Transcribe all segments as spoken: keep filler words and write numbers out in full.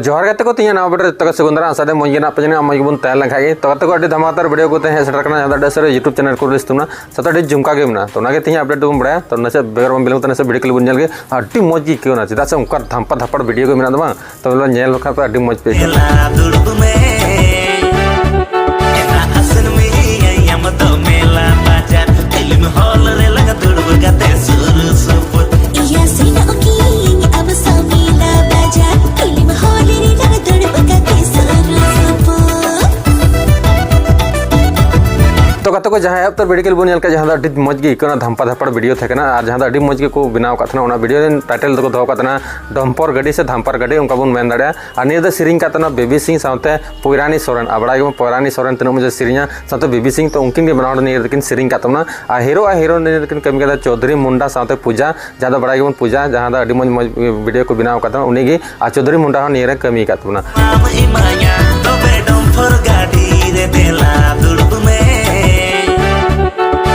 ᱡᱚᱦᱟᱨ ᱜᱟᱛᱮ ᱠᱚ, ᱛᱮᱦᱮᱧᱟᱜ ᱱᱟᱣᱟ video ᱨᱮ ᱡᱚᱛᱚ ᱠᱚ ᱥᱟᱹᱜᱩᱱ ᱫᱟᱨᱟᱢ᱾ ᱟᱥᱟ ᱫᱟᱹᱧ ᱢᱚᱡᱽ ᱜᱮ ᱢᱮᱱᱟᱜ ᱯᱮᱭᱟ, ᱡᱟᱹᱱᱤᱡ ᱢᱚᱡᱽ ᱜᱮᱵᱚᱱ ᱛᱟᱦᱮᱸ ᱞᱮᱱ ᱠᱷᱟᱡ ᱜᱮ᱾ ᱛᱚ ᱜᱟᱛᱮ ᱠᱚ, ᱟᱹᱰᱤ ᱫᱷᱟᱢᱟᱠᱟᱫᱟᱨ video ᱠᱚ ᱛᱮᱦᱮᱧ ᱦᱮᱡ ᱥᱮᱴᱮᱨ ᱠᱟᱱᱟ, ᱡᱟᱦᱟᱸ ᱫᱚ ᱟᱹᱰᱤ ᱩᱥᱟᱹᱨᱟ YouTube channel ᱠᱚ release ᱛᱟᱵᱚᱱᱟ, ᱥᱟᱶᱛᱮ ᱟᱹᱰᱤ ᱡᱷᱩᱢᱠᱟ ᱜᱮ ᱢᱮᱱᱟᱜᱼᱟ᱾ ᱛᱚ ᱚᱱᱟᱜᱮ ᱛᱮᱦᱮᱧ update ᱫᱚᱵᱚᱱ ᱵᱟᱲᱟᱭᱟ᱾ ᱛᱚ ᱱᱟᱥᱮ ᱵᱮᱜᱚᱨ ᱵᱟᱝ ᱵᱤᱞᱚᱢ ᱛᱮ ᱱᱟᱥᱮ video clip ᱵᱚᱱ ᱧᱮᱞ ᱜᱮ, ᱟᱹᱰᱤ ᱢᱚᱡᱽ ᱜᱮ ᱟᱹᱭᱠᱟᱹᱣ ᱮᱱᱟ, ᱪᱮᱫᱟᱜ ᱥᱮ ᱚᱱᱠᱟ ᱫᱷᱟᱢᱯᱟ ᱫᱷᱟᱯᱟᱲ video ᱜᱮ ᱢᱮᱱᱟᱜ ᱫᱚ ᱵᱟᱝ᱾ ᱛᱚᱵᱮ ᱧᱮᱞ ᱞᱮᱠᱷᱟᱱ ᱯᱮ ᱟᱹᱰᱤ ᱢᱚᱡᱽ ᱯᱮ ᱟᱹᱭᱠᱟᱹᱣᱟ᱾ ᱮᱞᱟ ᱫᱩᱲᱩᱵ ᱢᱮ, ᱮᱴᱟᱜ ᱟᱥᱮᱱ ᱢᱮᱭᱟᱭ ᱟᱢ ᱫᱚ ᱢᱮᱞᱟ ᱵᱟᱡᱟᱨ, film hall ᱨᱮ ᱞᱟᱝ ᱫᱩᱲᱩᱵ ᱠᱟᱛᱮ ᱥᱩᱨ ᱥᱩᱯᱩᱨ᱾ ᱤᱭᱟ ᱥᱮᱱᱚᱜ ᱠᱤᱧ ᱟᱵᱚ ᱥᱟᱶ ᱢᱮᱞᱟ ᱵᱟᱡᱟᱨ, film hall ᱨᱮ ᱞᱟᱝ ᱫᱩᱲᱩᱵ ᱠᱟᱛᱮ ᱥᱩᱨ ᱥᱩᱯᱩᱨ᱾ ᱛᱚ ᱜᱟᱛᱮ ᱠᱚ, ᱡᱟᱦᱟᱸ ᱮᱦᱚᱵ ᱩᱛᱟᱹᱨ video clip ᱵᱚᱱ ᱧᱮᱞ ᱠᱮᱫ, ᱡᱟᱦᱟᱸ ᱫᱚ ᱟᱹᱰᱤ ᱢᱚᱡᱽ ᱜᱮ ᱟᱹᱭᱠᱟᱹᱣ ᱮᱱᱟ, ᱫᱷᱟᱢᱯᱟ ᱫᱷᱟᱯᱟᱲ video ᱛᱟᱦᱮᱸ ᱠᱟᱱᱟ, ᱟᱨ ᱡᱟᱦᱟᱸ ᱫᱚ ᱟᱹᱰᱤ ᱢᱚᱡᱽ ᱜᱮᱠᱚ ᱵᱮᱱᱟᱣ ᱟᱠᱟᱫ ᱛᱟᱦᱮᱱᱟ, ᱚᱱᱟ video ᱨᱮᱱ title ᱫᱚᱠᱚ ᱫᱚᱦᱚ ᱟᱠᱟᱫ ᱛᱟᱦᱮᱱᱟ ᱰᱚᱢᱯᱚᱨ ᱜᱟᱹᱰᱤ ᱥᱮ ᱫᱷᱟᱢᱯᱟᱨ ᱜᱟᱹᱰᱤ, ᱚᱱᱠᱟ ᱵᱚᱱ ᱢᱮᱱ ᱫᱟᱲᱮᱭᱟᱜᱼᱟ᱾ ᱟᱨ ᱱᱤᱭᱟᱹ ᱫᱚ ᱥᱮᱨᱮᱧ ᱟᱠᱟᱫ ᱛᱟᱦᱮᱱᱟ ᱵᱮᱵᱤ ᱥᱤᱝ ᱥᱟᱶᱛᱮ ᱯᱚᱭᱨᱟᱱᱤ ᱥᱚᱨᱮᱱ᱾ ᱟᱨ ᱵᱟᱲᱟᱭ ᱜᱮᱵᱚᱱ ᱯᱚᱭᱨᱟᱱᱤ ᱥᱚᱨᱮᱱ ᱛᱤᱱᱟᱹᱜ ᱢᱚᱡᱽ ᱮ ᱥᱮᱨᱮᱧᱟ, ᱥᱟᱶᱛᱮ ᱵᱮᱵᱤ ᱥᱤᱝ᱾ ᱛᱚ ᱩᱱᱠᱤᱱ ᱜᱮ ᱵᱟᱱᱟ ᱦᱚᱲ ᱱᱤᱭᱟᱹ ᱨᱮᱠᱤᱱ ᱥᱮᱨᱮᱧ ᱟᱠᱟᱫ ᱛᱟᱵᱚᱱᱟ᱾ ᱟᱨ hero ᱟᱨ heroine ᱱᱤᱭᱟᱹ ᱨᱮᱠᱤᱱ ᱠᱟᱹᱢᱤ ᱠᱟᱫᱟ ᱪᱳᱫᱷᱩᱨᱤ ᱢᱩᱱᱰᱟ ᱥᱟᱶᱛᱮ ᱯᱩᱡᱟ, ᱡᱟᱦᱟᱸ ᱫᱚ ᱵᱟᱲᱟᱭ ᱜᱮᱵᱚᱱ ᱯᱩᱡᱟ, ᱡᱟᱦᱟᱸ ᱫᱚ ᱟᱹᱰᱤ ᱢᱚᱡᱽ ᱢᱚᱡᱽ video ᱠᱚ ᱵᱮᱱᱟᱣ ᱟᱠᱟᱫ ᱛᱟᱦᱮᱱᱟ, ᱩᱱᱤ ᱜᱮ᱾ ᱟᱨ ᱪᱳᱫᱷᱩᱨᱤ ᱢᱩᱱᱰᱟ ᱦᱚᱸ ᱱᱤᱭᱟᱹ ᱨᱮ ᱠᱟᱹᱢᱤ ᱟᱠᱟᱫ ᱛᱟᱵᱚᱱᱟ᱾ ᱵᱟᱢ ᱤᱢᱟᱹᱧᱟ ᱛᱚᱵᱮ ᱰᱚᱢᱯᱷᱚᱨ ᱜᱟᱹᱰᱤ ᱨᱮ ᱫᱮᱞᱟ ᱫᱩᱲᱩᱵ ᱢᱮ᱾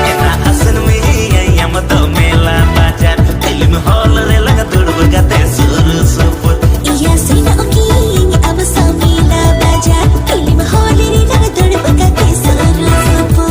ᱮᱴᱟᱜ ᱟᱥᱮᱱ ᱢᱮᱭᱟᱭ ᱟᱢ ᱫᱚ ᱢᱮᱞᱟ ᱵᱟᱡᱟᱨ, film hall ᱨᱮ ᱞᱟᱝ ᱫᱩᱲᱩᱵ ᱠᱟᱛᱮ ᱥᱩᱨ ᱥᱩᱯᱩᱨ᱾ ᱤᱭᱟ ᱥᱮᱱᱚᱜ ᱠᱤᱧ ᱟᱵᱚ ᱥᱟᱶ ᱢᱮᱞᱟ ᱵᱟᱡᱟᱨ, film hall ᱨᱮ ᱞᱟᱝ ᱫᱩᱲᱩᱵ ᱠᱟᱛᱮ ᱥᱩᱨ ᱥᱩᱯᱩᱨ᱾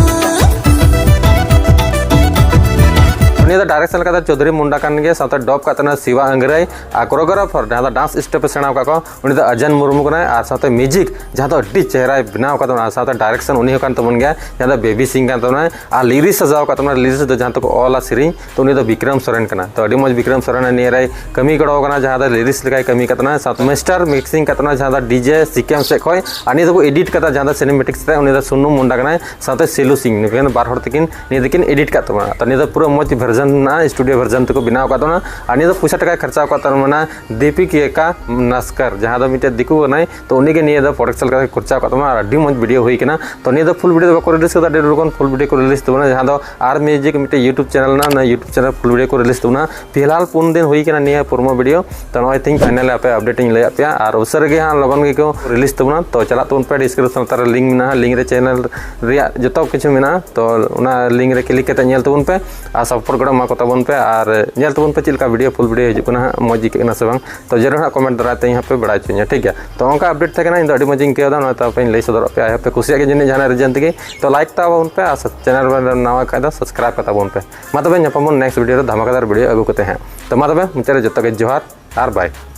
ᱩᱱᱤ ᱫᱚ direction ᱞᱮᱠᱟᱛᱮ ᱪᱳᱫᱷᱩᱨᱤ ᱢᱩᱱᱰᱟ ᱠᱟᱱ ᱜᱮᱭᱟ, ᱥᱟᱶᱛᱮ dub ᱠᱟᱜ ᱛᱟᱦᱮᱱᱟ ᱥᱤᱵᱟ ᱟᱝᱜᱽᱨᱟᱭ, ᱟᱨ choreographer ᱡᱟᱦᱟᱸ ᱫᱚ dance step ᱮ ᱥᱮᱬᱟ ᱟᱠᱟᱫ ᱠᱚ, ᱩᱱᱤ ᱫᱚ ᱟᱡᱟᱱ ᱢᱩᱨᱢᱩ ᱠᱟᱱᱟᱭ᱾ ᱟᱨ ᱥᱟᱶᱛᱮ music ᱡᱟᱦᱟᱸ ᱫᱚ ᱟᱹᱰᱤ ᱪᱮᱦᱨᱟᱭ ᱵᱮᱱᱟᱣ ᱟᱠᱟᱫ ᱛᱟᱵᱚᱱᱟ, ᱟᱨ ᱥᱟᱶᱛᱮ direction ᱩᱱᱤ ᱦᱚᱸ ᱠᱟᱱ ᱛᱟᱵᱚᱱ ᱜᱮᱭᱟ, ᱡᱟᱦᱟᱸ ᱫᱚ ᱵᱮᱵᱤ ᱥᱤᱝ ᱠᱟᱱ ᱛᱟᱵᱚᱱᱟᱭ᱾ ᱟᱨ lyrics ᱥᱟᱡᱟᱣ ᱟᱠᱟᱫ ᱛᱟᱵᱚᱱᱟ, lyrics ᱫᱚ ᱡᱟᱦᱟᱸ ᱛᱮᱠᱚ ᱚᱞᱟ ᱥᱮᱨᱮᱧ, ᱛᱚ ᱩᱱᱤ ᱫᱚ ᱵᱤᱠᱨᱚᱢ ᱥᱚᱨᱮᱱ ᱠᱟᱱᱟ᱾ ᱛᱚ ᱟᱹᱰᱤ ᱢᱚᱡᱽ ᱵᱤᱠᱨᱚᱢ ᱥᱚᱨᱮᱱ ᱱᱤᱭᱟᱹ ᱨᱮᱭ ᱠᱟᱹᱢᱤ ᱜᱚᱲᱚ ᱟᱠᱟᱱᱟ, ᱡᱟᱦᱟᱸ ᱫᱚ lyrics ᱞᱮᱠᱟᱭ ᱠᱟᱹᱢᱤ ᱟᱠᱟᱫ ᱛᱟᱵᱚᱱᱟ, ᱥᱟᱶᱛᱮ master mixing ᱟᱠᱟᱫ ᱛᱟᱵᱚᱱᱟ, ᱡᱟᱦᱟᱸ ᱫᱚ DJ ᱥᱤᱠᱮᱢ ᱥᱮᱫ ᱠᱷᱚᱱ᱾ ᱟᱨ ᱱᱤᱭᱟᱹ ᱫᱚᱠᱚ edit ᱟᱠᱟᱫᱟ, ᱡᱟᱦᱟᱸ ᱫᱚ cinematics ᱨᱮ, ᱩᱱᱤ ᱫᱚ ᱥᱩᱱᱩ ᱢᱩᱱᱰᱟ ᱠᱟᱱᱟᱭ, ᱥᱟᱶᱛᱮ ᱥᱤᱞᱩ ᱥᱤᱝ, ᱱᱩᱠᱤᱱ ᱵᱟᱨ ᱦᱚᱲ ᱛᱮᱠᱤᱱ ᱱᱤᱭᱟᱹ ᱫᱚᱠᱤᱱ edit ᱟᱠᱟᱫ ᱛᱟᱵᱚᱱᱟ᱾ ᱛᱚ ᱱᱤᱭᱟᱹ ᱫᱚ ᱯᱩᱨᱟᱹ ᱢᱚᱡᱽ version ᱢᱮᱱᱟᱜᱼᱟ, studio version ᱛᱮᱠᱚ ᱵᱮᱱᱟᱣ ᱟᱠᱟᱫ ᱛᱟᱵᱚᱱᱟ᱾ ᱟᱨ ᱱᱤᱭᱟᱹ ᱫᱚ ᱯᱚᱭᱥᱟ ᱴᱟᱠᱟᱭ ᱠᱷᱚᱨᱪᱟ ᱟᱠᱟᱫ ᱛᱟᱵᱚᱱᱟ ᱫᱤᱯᱤᱠᱟ ᱱᱟᱥᱠᱟᱨ, ᱡᱟᱦᱟᱸ ᱫᱚ ᱢᱤᱫᱴᱮᱡ ᱫᱤᱠᱩ ᱠᱟᱱᱟᱭ᱾ ᱛᱚ ᱩᱱᱤ ᱜᱮ ᱱᱤᱭᱟᱹ ᱫᱚ production ᱞᱮᱠᱟᱛᱮ ᱠᱷᱚᱨᱪᱟ ᱟᱠᱟᱫ ᱛᱟᱵᱚᱱᱟ, ᱟᱨ ᱟᱹᱰᱤ ᱢᱚᱡᱽ video ᱦᱩᱭ ᱠᱟᱱᱟ᱾ ᱛᱚ ᱱᱤᱭᱟᱹ ᱫᱚ full video ᱫᱚ ᱵᱟᱠᱚ release ᱠᱟᱫᱟ, ᱟᱹᱰᱤ ᱨᱚᱠᱚᱢ full video ᱠᱚ release ᱛᱟᱵᱚᱱᱟ, ᱡᱟᱦᱟᱸ ᱫᱚ R Music ᱢᱤᱫᱴᱮᱡ YouTube channel ᱢᱮᱱᱟᱜᱼᱟ, ᱚᱱᱟ YouTube channel full video ᱠᱚ release ᱛᱟᱵᱚᱱᱟ᱾ ᱯᱷᱤᱞᱦᱟᱞ ᱯᱩᱱ ᱫᱤᱱ ᱦᱩᱭ ᱠᱟᱱᱟ ᱱᱤᱭᱟᱹ promo video᱾ ᱛᱚ ᱱᱚᱜᱼᱚᱭ ᱛᱮᱦᱮᱧ final ᱟᱯᱮ update ᱤᱧ ᱞᱟᱹᱭᱟᱫ ᱯᱮᱭᱟ, ᱟᱨ ᱩᱥᱟᱹᱨᱟ ᱜᱮ ᱦᱟᱸᱜ ᱞᱚᱜᱚᱱ ᱜᱮᱠᱚ release ᱛᱟᱵᱚᱱᱟ᱾ ᱛᱚ ᱪᱟᱞᱟᱜ ᱛᱟᱵᱚᱱ ᱯᱮ, description ᱞᱟᱛᱟᱨ ᱨᱮ link ᱢᱮᱱᱟᱜᱼᱟ, link ᱨᱮ channel ᱨᱮᱭᱟᱜ ᱡᱚᱛᱚ ᱠᱤᱪᱷᱩ ᱢᱮᱱᱟᱜᱼᱟ᱾ ᱛᱚ ᱚᱱᱟ link ᱨᱮ click ᱠᱟᱛᱮ ᱧᱮᱞ ᱛᱟᱵᱚᱱ ᱯᱮ ᱟᱨ support ᱜᱚᱲᱚ ᱮᱢᱟ ᱠᱚ ᱛᱟᱵᱚᱱ ᱯᱮ ᱟᱨ ᱧᱮᱞ ᱛᱟᱵᱚᱱ ᱯᱮ ᱪᱮᱫ ᱞᱮᱠᱟ video, full video ᱦᱤᱡᱩᱜ ᱠᱟᱱᱟ ᱦᱟᱸᱜ, ᱢᱚᱡᱽ ᱟᱹᱭᱠᱟᱹᱜ ᱠᱟᱱᱟ ᱥᱮ ᱵᱟᱝ᱾ ᱛᱚ ᱡᱟᱹᱨᱩᱲ ᱦᱟᱸᱜ comment ᱫᱟᱨᱟᱭ ᱛᱮ ᱤᱧ ᱦᱟᱸᱜ ᱯᱮ ᱵᱟᱲᱟᱭ ᱦᱚᱪᱚᱧᱟ, ᱴᱷᱤᱠ ᱜᱮᱭᱟ᱾ ᱛᱚ ᱚᱱᱠᱟ update ᱛᱟᱦᱮᱸ ᱠᱟᱱᱟ, ᱤᱧ ᱫᱚ ᱟᱹᱰᱤ ᱢᱚᱡᱽ ᱤᱧ ᱟᱹᱭᱠᱟᱹᱣ ᱮᱫᱟ, ᱱᱚᱣᱟ ᱛᱮ ᱟᱯᱮᱧ ᱞᱟᱹᱭ ᱥᱚᱫᱚᱨᱟᱜ ᱯᱮᱭᱟ᱾ ᱟᱭ hope ᱯᱮ ᱠᱩᱥᱤᱭᱟᱜ ᱜᱮ ᱡᱟᱹᱱᱤᱡ ᱡᱟᱦᱟᱱᱟᱜ reason ᱛᱮᱜᱮ᱾ ᱛᱚ like ᱛᱟᱵᱚᱱ ᱯᱮ ᱟᱨ channel ᱨᱮ ᱱᱟᱣᱟ ᱠᱷᱟᱡ ᱫᱚ subscribe ᱠᱟᱛᱟ ᱵᱚᱱ ᱯᱮ᱾ ᱢᱟ ᱛᱚᱵᱮ ᱧᱟᱯᱟᱢ ᱵᱚᱱ next video ᱨᱮ ᱫᱷᱟᱢᱟᱠᱟᱫᱟᱨ video ᱟᱹᱜᱩ ᱠᱟᱛᱮ ᱦᱟᱸᱜ᱾ ᱛᱚ ᱢᱟ ᱛᱚᱵᱮ ᱢᱩᱪᱟᱹᱫ ᱨᱮ ᱡᱚᱛᱚ ᱜᱮ ᱡᱚᱦᱟᱨ ᱟᱨ bye᱾